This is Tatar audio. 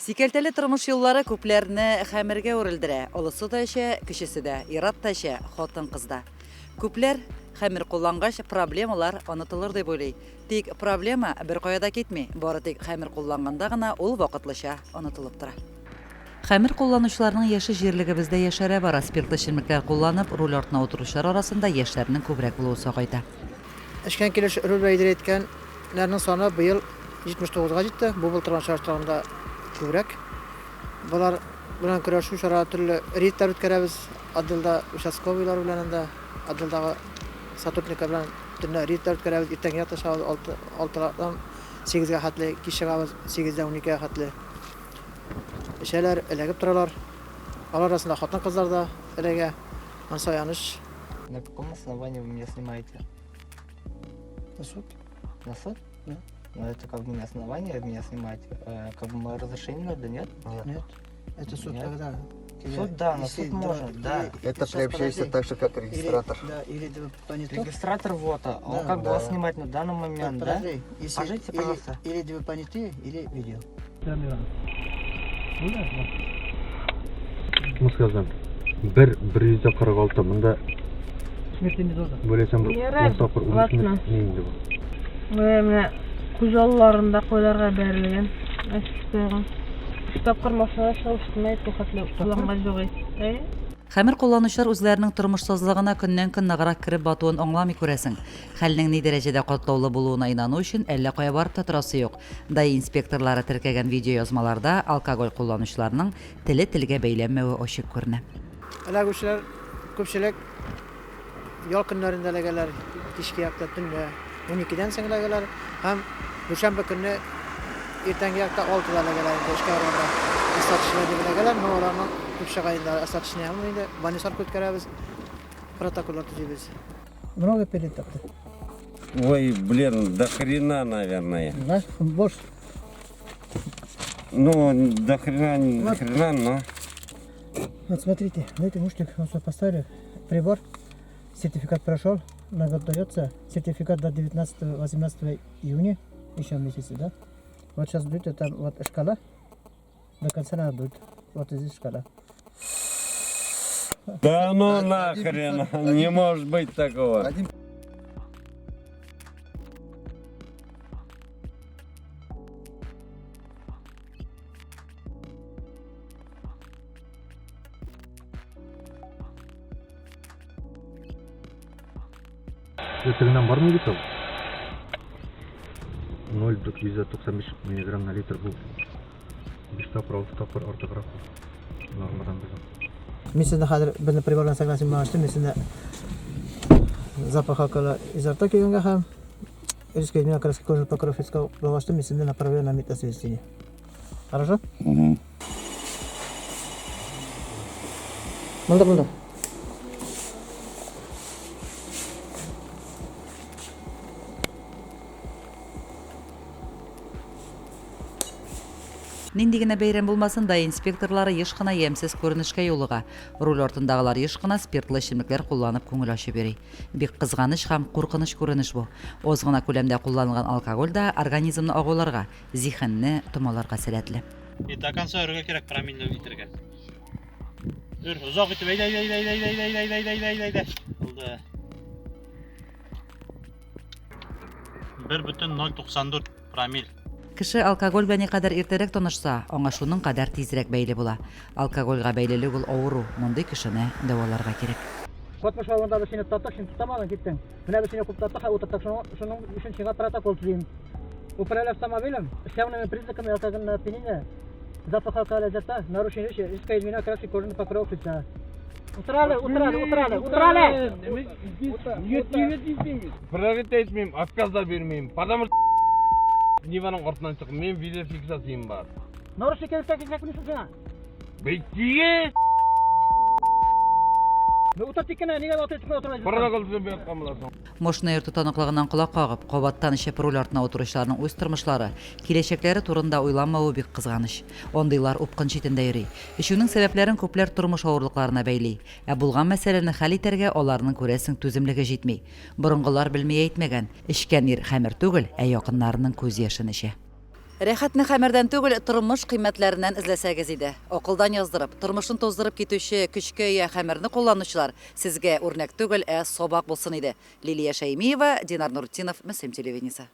Сикәлтәле тормыш юллары күпләрне хәмергә үрелдерә. Олысы да эчә, кечесе дә, ир-ат та эчә, хатын-кыз да. Күпләр, хәмер куллангач, проблемалар онытылыр дип уйлый. Тик проблема беркая да китми, бары тик хәмер кулланганда гына ул вакытлыча онытылып тора. Хәмер кулланучыларның яше җирлегебездә яшәрә бара. Спиртлы эчемлекләр кулланып, руль артына утыручылар арасында яшьләрнең күбрәк булуы сагайта. Эчкән килеш руль белән идарә иткәннәрнең саны быел 79 га җитте, бу былтырдан чагыштырганда күбрәк. Болар белән көрәшү чара төрле рейдлар үткәрәбез, отделда участковыйлар белән анда, отделдагы сотрудниклар белән төнлә рейдлар үткәрәбез, иртәнге якта чыгабыз, алты, алтыдан сигезгә хәтле, кич чыгабыз, сигездән уникегә хәтле. Эчәләр, эләгеп торалар. Алар арасында хатын-кызлар да эләгә. Анысы аяныч. На каком основании вы меня снимаете? На суд. На суд? Да. Но это как бы не основание меня снимать. Как бы мое разрешение надо, нет? Нет. Нет. Это суд Нет. когда? Тебя Суд, да, на если суд можно, да. Это сейчас приобщаешься подожди. так же, как Или- регистратор. да, или ты поняток. Регистратор вот, а он Да. как бы Да. вас снимать на данный момент, да? Подожди, если Скажите, или, пожалуйста. или две понятые, или видео. Москвадан. Бер 146 монда Смертельный доза. бүләсәң бер Ярар, 10 тапкыр ладно. 13 ни инде бу. Менә менә күз алларында кайларга бәрелгән. Әчеп Өч тапкыр машинада чыгып өстемә әйтте хәтле кулланган юк. Әй. Хәмер кулланучылар үзләренең тормышсызлыгына көннән-көн ныграк кереп батуын аңламый, күрәсең. Хәлнең ни дәрәҗәдә катлаулы булуына инану өчен әллә кая барып та торасы юк. ДАИ инспекторлары теркәгән видеоязмаларда алкоголь кулланучыларның теле телгә бәйләнмәве ачык күренә. Эләгүчеләр күпчелек ял көннәрендә эләгәләр, кичке якта, төнлә уникедән соң эләгәләр һәм дүшәмбе көнне иртәнге якта алтыда эләгәләр инде эшкә барганда. Остаточный дип эләгәләр, но аларның күп чыга инде остаточный алмый инде, больницалар үткәрәбез, протоколлар төзибез. Много пили так-то? Ой, блин, до хрена, наверное. Да? Больше. Ну, до хрена, не до хрена, но... Вот смотрите, на этом мушник вот сюда поставили прибор, сертификат прошел, на год дается, сертификат до 19-18 июня, еще месяце, да? Вот сейчас будет это вот шкала, до конца надо будет, вот здесь шкала. Да ну нахрен, не может быть такого. Один Тегеннән бармый бит ул. 0,495 миллиграмм на литр бу. 5 тапкыр, 6 тапкыр артыграк нормадан безнең. Мин сезне хәзер безнең прибор белән согласен булмагач, мин сезне запах алкоголя изо рта килгәнгә һәм резко измена краски кожи покров искал булгач, мин сезне направляю на медосвидетельствование. Хорошо? Угу. Булды, булды. Нинди генә бәйрәм булмасын, даи инспекторлары еш кына ямьсез күренешкә юлыга. Руль артындагылар еш кына спиртлы эчемлекләр кулланып күңел ачып йөри. Бик кызганыч һәм куркыныч күренеш бу. Аз гына күләмдә кулланылган алкоголь да организмны агуларга, зиһенне томаларга сәләтле. И до конца өрергә кирәк промилле итәргә. Өр, озак итеп, әйдә, әйдә, әйдә, әйдә, әйдә, әйдә, әйдә, әйдә, әйдә, әйдә. Булды. 1,094 промил. Кеше алкоголь белән никадәр иртәрәк танышса, аңа шуның кадәр тизрәк бәйле була. Алкогольгә бәйлелек ул авыру, мондый кешене дәваларга кирәк. Котмыш авылында без сине тоттык, син тотамадың, киттең. Менә без сине куып тоттык һәм утырттык. Шуның өчен сиңа протокол төзим. Управлял автомобилем с явными признаками алкогольного опьянения, запах алкоголя изо рта, нарушение речи, резко изменена краска кожных покровов лица. Утыр әле, утыр әле, утыр әле, утыр әле! Проверить итмим, отказ да бирмим. Потому что Ниваның артыннан чыгып, мин видеофиксациям бар. Наручник кирәк кирәкме соң сиңа? Битие! Утыр тик кенә, нигә утыр тик утырмыйсың? Протокол төзеп яткан буласың. Машина йөртү таныклыгыннан колак кагып, кабаттан эчеп руль артына утыручыларның үз тормышлары, киләчәкләре турында уйламавы бик кызганыч. Андыйлар упкын читендә йөри. Эчүнең сәбәпләрен күпләр тормыш авырлыкларына бәйли. Ә булган мәсьәләне хәл итәргә аларның, күрәсең, түземлеге җитми. Борынгылар белми әйтмәгән, эчкән ир хәмер түгел, ә якыннарының күз яшен эчә. Рәхәтне хәмердән түгел, тормыш кыйммәтләреннән эзләсәгез иде. Акылдан яздырып, тормышын туздырып китүче көчкә ия хәмерне кулланучылар сезгә үрнәк түгел, ә сабак булсын иде. Лилия Шәймиева, Динар Нуртдинов, Мөслим телевидениесе.